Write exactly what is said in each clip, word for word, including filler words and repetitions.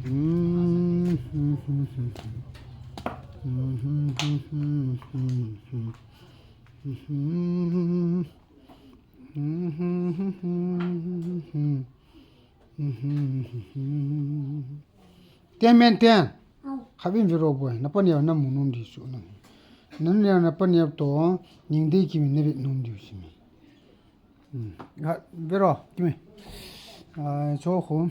Ten men ten. Khavin viro boy. Na paneo na mu nom di chu na. Na neo na paneo to ning dei kimi na vet nom di chu mi. Hmm. Ha, vero, kimi. Ah, cho khu.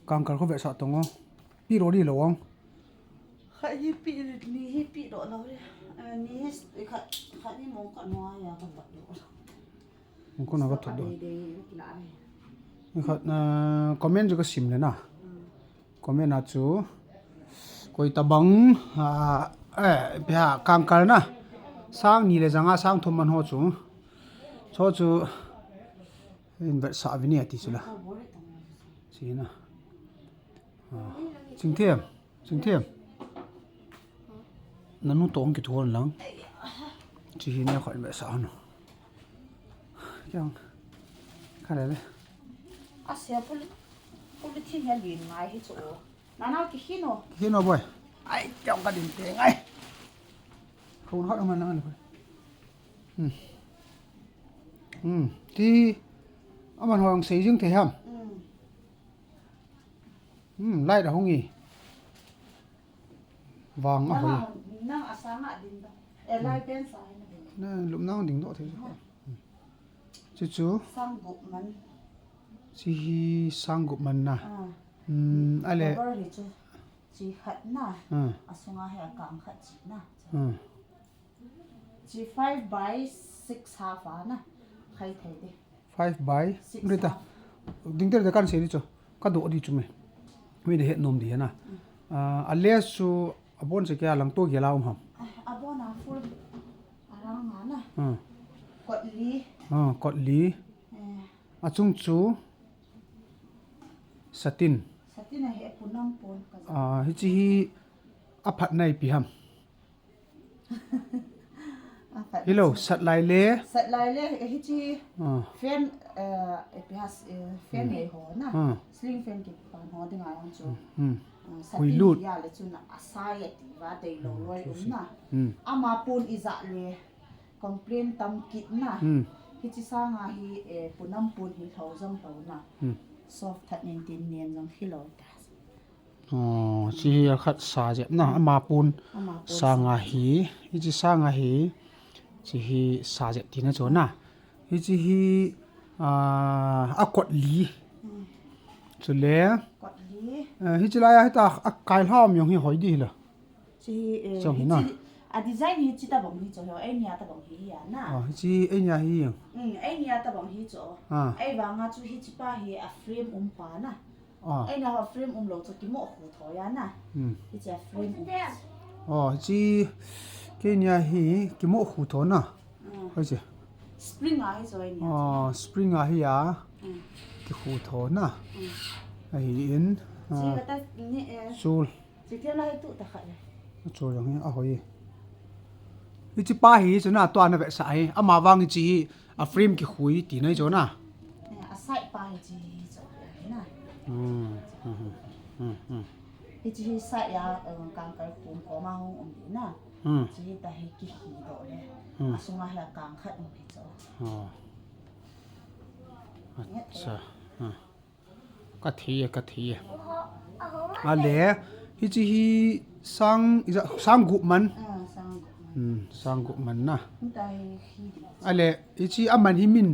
Kangkal khu vetsah tong o. Pi ro di lo ong. Khat hi pi, ni hi pi do lo re. Ah, ni hi khat, khat ni mong khat no ya ka pat do. Mong khat no ka thot do. Dei dei kila re. Ni khat, ah, comment chu ka sim le na. Hmm. Comment a chu koi tabang, ah, eh, pia kangkal na. Sang ni le janga sang thum man ho chu. Cho chu in vetsah vi ni ati chu la. Chi na. Ah, Chingthem, Chingthem. Nanu tong ki thon lang. Chi hi ne kho in vetsah hon. Kyang. Kha le le. A se pul, pul thi ne lin ngai hi chu. Nana ki hin o. Ki hin o boy. Ai, kyang ka din te ngai. Khun hot man nang ni boy. Hmm. Hmm. Ti aman hong sei jing the ham. Hmm. Hmm, light a hung i. Vang a hoi. Nang a sang a din da. E lai pen sa hin a din. Na lum nang ding do thei. Chu chu. Sang gup man. Chi hi sang gup man na. Ah. Hmm, ale. Cover hi chu. Chi khat na. Ah. A sunga hi a kang khat chi na. Hmm. Chi five by six half a na. Khai thei di. Five by. Six Rita. Half. Ding ter de kan sei di chu. Ka do di chu me. Mi de het nom di na. Mm. Ah, a le chu a bon che ke a lang to ge la um ham. Ah, a bon a full. A rang a na. Hmm. Kot li. Ah, kot li. Eh. A chung chu satin. Satin a he punam pon ka. Ah, hi chi hi a phat nai pi ham. A khat Hello, hi chi. Sat lai le. Sat lai le, eh, hi chi. Ah. Fan, eh, eh, pi has, eh, fan Hmm. hei ho na. Ah. Ceiling fan ki pan ho ding a lang chu. Hmm. Ah, sa Hui tin lut. Ya le chu na a sa ya ti va dei lo Hmm, loi chu um si. Na. Hmm. Ama pun i za le complain tam kit na. Hmm. Hi chi sanga hi, eh, punam pun hi hlo jong lo na. Hmm. Soft that nin tin nen jong hi lo ta. Oh, chi hi a khat sa jep na, ama pun Ama pun sa nga hi, hi chi sa nga hi, chi hi sa jep ti na chu na. Hi chi hi, ah, a kot li. Hmm. Chu le, Kot li. Eh, hi chi lai a hi ta a kai hlam jong hi hoi di hi la. Chi hi, eh, Chang hi hi na. Chi, a design hi chi ta bang hi chu ho, ei nia ta bang hi ya na. Ah, hi chi ei nia hi. Hmm, ei nia ta bang hi chu. Ah. Ei vanga chu hi chi pa hi a frame um pa na. Ah. Ei na ho frame um lo chu kimo khu tho ya na. Hmm. Hi chi a frame um. Oh, chi kei nia hi kimo khu tho na. Hmm. Hoi chi. Spring a hi chu ei nia. Oh, spring a hi a. Hmm. Ki khu tho na. Hmm. A hi in. Chi Ah. ka ta ni, eh. Sul. Chi thei na hi tu ta khat le. Chu jong hi a hoi. Hi chi pa hi chu na tua na vetsah hi. Ama vang hi chi hi. A frame kikhui ti nai chu na. Eh, a side pa hi chi hi chu na. Hmm, hmm, hmm, hmm, hmm. Hi chi hi side ya, eh, kangkal kum koma hung um di na. Hmm. Chi hi ta hi kikhi do le. Hmm. A sunga hi a kang khat um hi chu. Oh. Acha. Hmm. Ka thei e, ka thei e. Ale, hi chi hi sang, ija, sang gup man. Ah, sang gup man. Hmm, sang gup man na. Hita hi, hi di. Ale, hi chi a man hi min,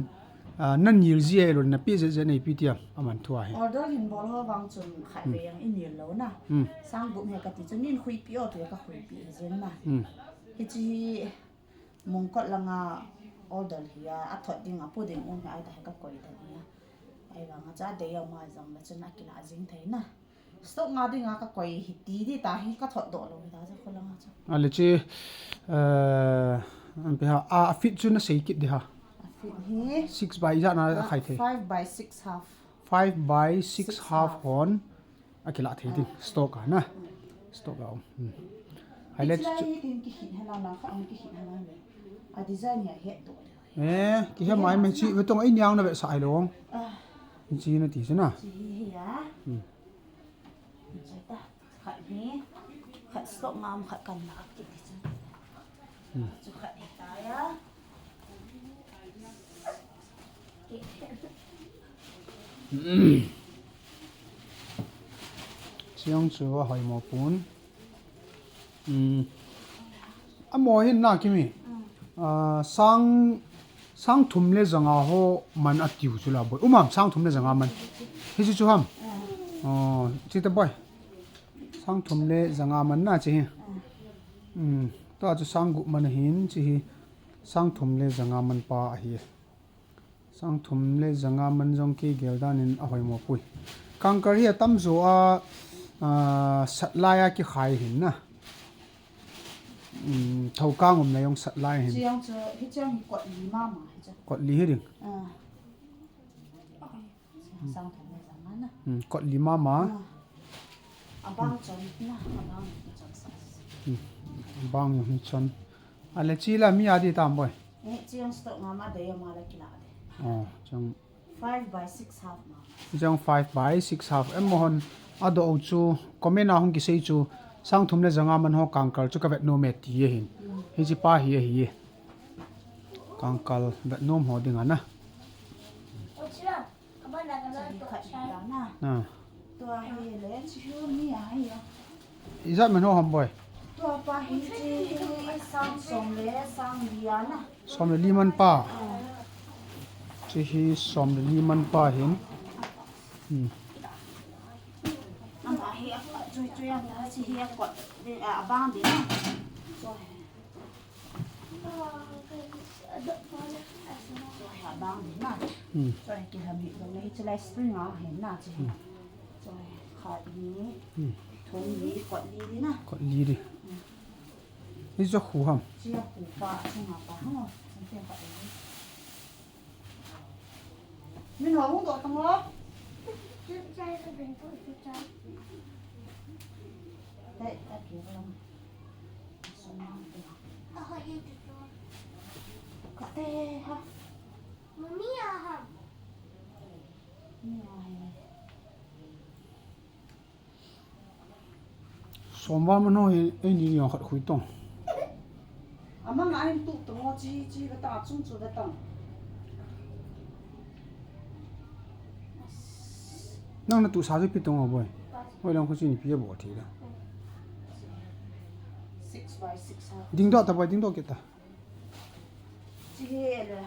ah, na nil ji e lo na pi je je nei pi tiam, a man thua hi. Order hin bol ho vang chun khat ve yang i nil lo na. Hmm. Sang gup he ka ti chun nin khui pi o tu ka khui pi je na. Hmm. Hi chi hi Mongkot langa order hi a, a thot ding a pu ding um hi ai ta hi ka koi ta ni a. Ai vang a cha dei a ma jong le chun a kila jing thei na. Stock nga ding a ka koi hi ti di ta hi ka thot do lo hi ta cha kho langa cha. A le chi, eh, an pe ha, a, a fit chu na sei kit di ha. A fit hi. Six by ja na a khai thei. Five by six half. Five by six Six half half. Hon. A kila thei ding, stock a na. Stock a um. Hmm. Hai le Hichi lai chu hi tin ki hin hala na kha ang ki hin hala le. A design ya het do le. Eh, ki hem ai me chi ve tong ai niang na ve sai lo. Ah. Chi na ti chu na. Chi hi hi ya. Hmm. Khat ni, khat slot ngam, khat kan na kiti chu. Chu khat ni ta ya. Chiang chu a hoi mo pun. A mo hin na kimi. Sang, sang thum le janga ho man a tiu chu la boi. Umam sang thum le janga man. Hi chu chu ham. Oh, chi ta boi. Sang thum le janga man na chi hi. To a chu sang gup man hin chi hi. Sang thum le janga man pa a hi. Sang thum le janga man jong kei gel dan in a hoi mo pui. Kangkar hi a tam zo a, a, sat lai a kikhai hin na. Um, thokang um na jong sat lai hin. Chiang chu, hi chiang hi kot li mama hi chu. Kot li hi ding. Ah. Sang thum le janga na. Um, kot li mama. Ah. Abang chon na, abang chon sa. Um, abang jong hi chon. Ale chi la mi a di tam boi. Eh, chiang stock nga ma dei ma la kila de. Oh, chiang. Five by six half ma. Chiang five by six half. Em mo hon a do chu comment a hung kisei chu sang thum le janga man ho kangkal chu ka vet nom e ti e hin. Hi chi pa hi e hi e. Kangkal vet nom ho ding ana. Tua hi le, chi hi mi a hi a. Ijat man ho ham boi. Tua pa hi chi hi sang som le sang li a na. Som le li man pa. Chi hi som le li man pa hin. Hmm. Ama hi a, chui chui a, chi hi a kot, a bang di na. Tua hi. Choi, abang na. Hmm. Choi, kilham hi dong hi chulai spring a hin na chi. Hmm. Choi, khat ni. Hmm. Thum ni, kot li ni na. Kot li di. Hmm. Ni cho khu ham. Chi a khu pa, chunga pa ha. Samte khat ni. Min ho hung doh tang o. Hei, ta ki ro. Ka te ha. Mami a ha. Mi a ha. Somvar man ho hi, eini ni khat khui tong. Amang a hin tu tong o chi, chi ka ta chung chu ka tang. Nang na tu sa chu pi tong o boi. Oi lang khu chi ni pi a bo thi da. Six by six ha. Ding doh ta boi, ding doh kit ta. Chi hi le,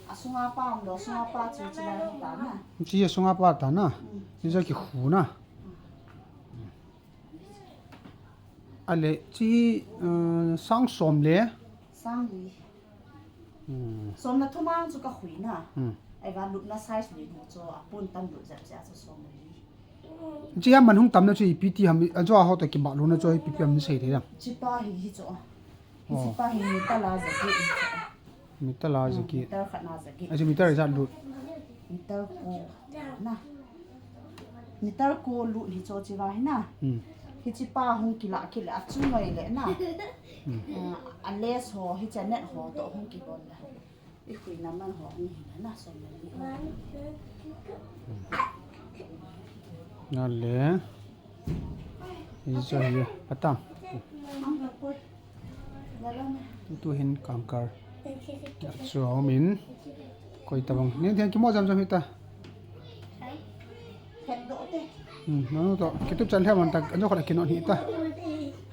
a sunga pa um lo, sunga pa chi chi lai ta na. Chi a sunga pa ta na. Mm. Chi ja ki khu na. Ale, chi, eh, sang som le. Sang li. Hmm. Som na thum ang chu ka khui na. Hmm. Ai va lut na size li nu chu a pun tam lut jep jep chu som li. Chi a man hung tam na chu ipi ti ham, a jo a ho to ki ba lu na chu ipi pi ham ni sei thei dam. Chi pa hi hi chu. Hi chi pa hi meter la ja ki. Meter la ja ki. Meter khat na ja ki. Achu meter ja lut. Meter ko na. Meter ko lut hi chu chi va hi na. Hmm. Hi chi pa hung ki la ki le a chu ngoi le na. Hmm. Eh, a lace ho, hi chi a net ho to hung ki bon la. I khui na man ho ni hi na som na ni. Na le. Hi chu hi a tam. Tu hin kangkar. Chu a um in. Koi ta bang. Ni thiang ki mo jam jam hi ta. Hmm, nanu to, kitup chan lhep man tak, anjo khat kinot hi ta.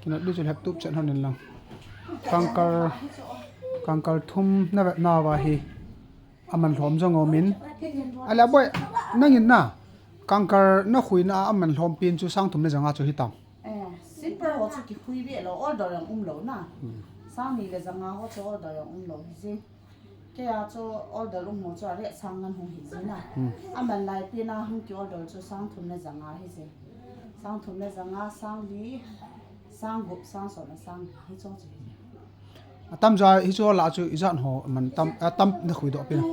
Kinot di chu lhep tup chan hon in lang. Kangkal, kangkal thum na vet na va hi. Aman lhom jong um in. Ale boi, nang in na. Kangkal na khui na aman lhom pin chu sang thum le janga chu hi tam. Eh, simple ho chu ki khui ve lo, order jong um lo na. Hmm. Sang ni le janga ho chu order jong um lo hi jin. Kei a chu order um ho chu a rate sang ngan hung hi jin a. Hmm. Aman lai pin a hung ki order chu sang thum le janga hi jin. Sang thum le janga, sang li, sang gup, sang som le sang hi chu chu hi jin. A tam ja hi chu la chu ijat ho man tam, a tam na khui doh pin. Tu,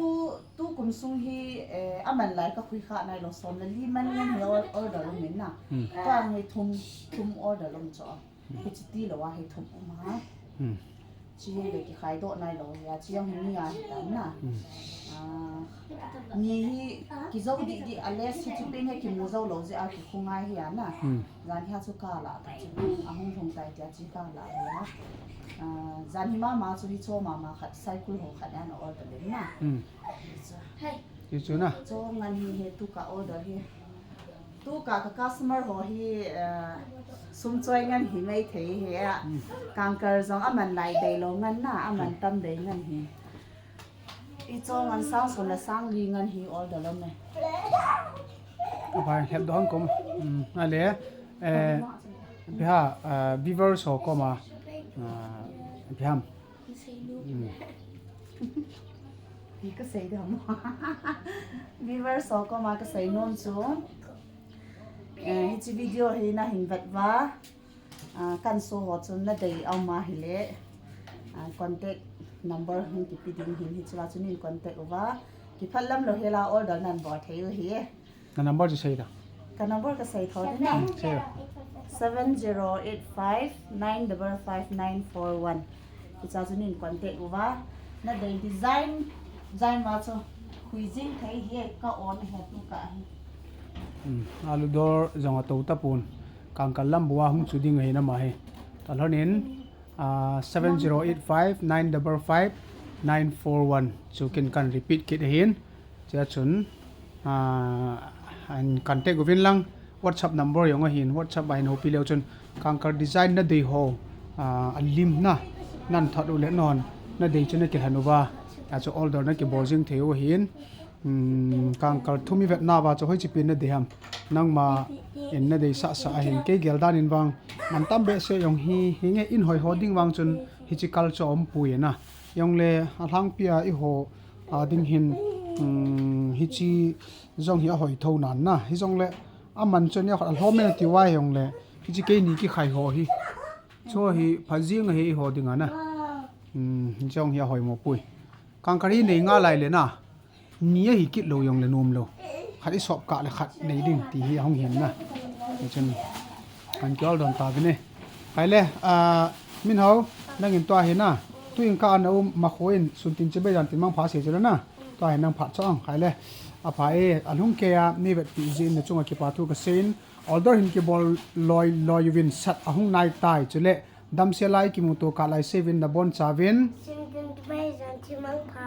tu kum sung hi, eh, aman lai ka khui kha nai lo som le li man ngan hi or-, order um in na. Hmm. Ka ngai thum, thum order um chu. Hi chi ti lo a hi thum um a. Hmm. Chi hi le kikhai doh nai lou hi a, chi jong hi ni a hi tan na. Hmm. Ah, ni hi kijo didi a less hi chi pen hi kimu jou lou jeh a kikhungai hi a na. Hmm. Jan hi a chu kala ta chu. Ahung lhung tai tia chi kala hi a. Ah, jan hi mama chu hi cho mama khat cycle ho khat ana order le na. Hmm. Hi chu. Hi chu na. Cho ngan hi he tu ka order hi. Tu ka ka customer ho hi, eh, sum choi ngan hi mai thei hi a. Hmm. Kangkal jong aman lai dei lou ngan na, aman tam dei ngan hi. I cho ngan sang sum le sang li ngan hi order lou me. Abai, lhep don kom. Hmm, ale, eh, biha, eh, viewers ho koma, eh, biham. Hmm. Hi ka sei ding ham. Viewers ho koma ka sei nom chu. Eh, hichi video hi na hin vet uva. Ah, kan so ho chun na dei a um a hile. Ah, contact number hin kipe ding hin hichi la chun in contact uva. Kiphat lam lou hela order nan bol thei u hi. Na number chu sei da. Ka number ka sei tho ding na. Hmm, sei da. Seven zero eight five nine double five nine four one. Hicha chu nin contact uva. Na dei design, design ma chu hui jing thei hi ka on he tu ka hi. Hmm, alu dor jong a to ta pun. Kangkal lam bua hung chu ding hi na ma hi. Ta lhon in, ah, seven zero eight five nine double five nine four one. Chu kin kan repeat kit hin. Chia chun, ah, an contact uvin lang, WhatsApp number jong ahin, WhatsApp a hin hopi leu chun, Kangkal design na dei ho, ah, a lim na, nan that u le non, na dei chun na kilhen uva, a chu order na kibol jing thei u ahin, um, Kangkal thum i vet nauva chu hoichi pen na dei ham, nangma in na dei sah sah ahin, kei gel dan in vang, man tam behseh jong hi, hi nge in hoi ho ding vang chun, hichi kal chu a um pui na, jong le, a lhangpi a i ho, a ding hin, um, hichi jong hi a hoi tho nan na. Hi jong le, a man chun a khut a lhom in a ti uva hi jong le, hichi kei ni kikhai ho hi. Chu hi pha jing a hi i ho ding a na. Um, hi jong hi a hoi mo pui. Kangkal hi nei nga lai le na. Ni a hi kit lou jong le nom lou. Khat i sop kah le khat nei ding ti hi a hung hin na. Hi chun. Kan kiol don ta vin e. Hai le, ah, Min Hau, nangin tua hi na, tu in ka ana um ma kho in, sun tin chibai jan tin mang pha se chila na, tua hi nang phat chong, hai le, a pha e, a lhung kei a, mi vet pi jin na chunga kipa thu ka sein, order hin kibol loi, loi uvin sat a hung nai tai, chule, damsel a i kimuto kah lai se uvin na bon cha uvin. Sun tin chibai jan tin mang pha.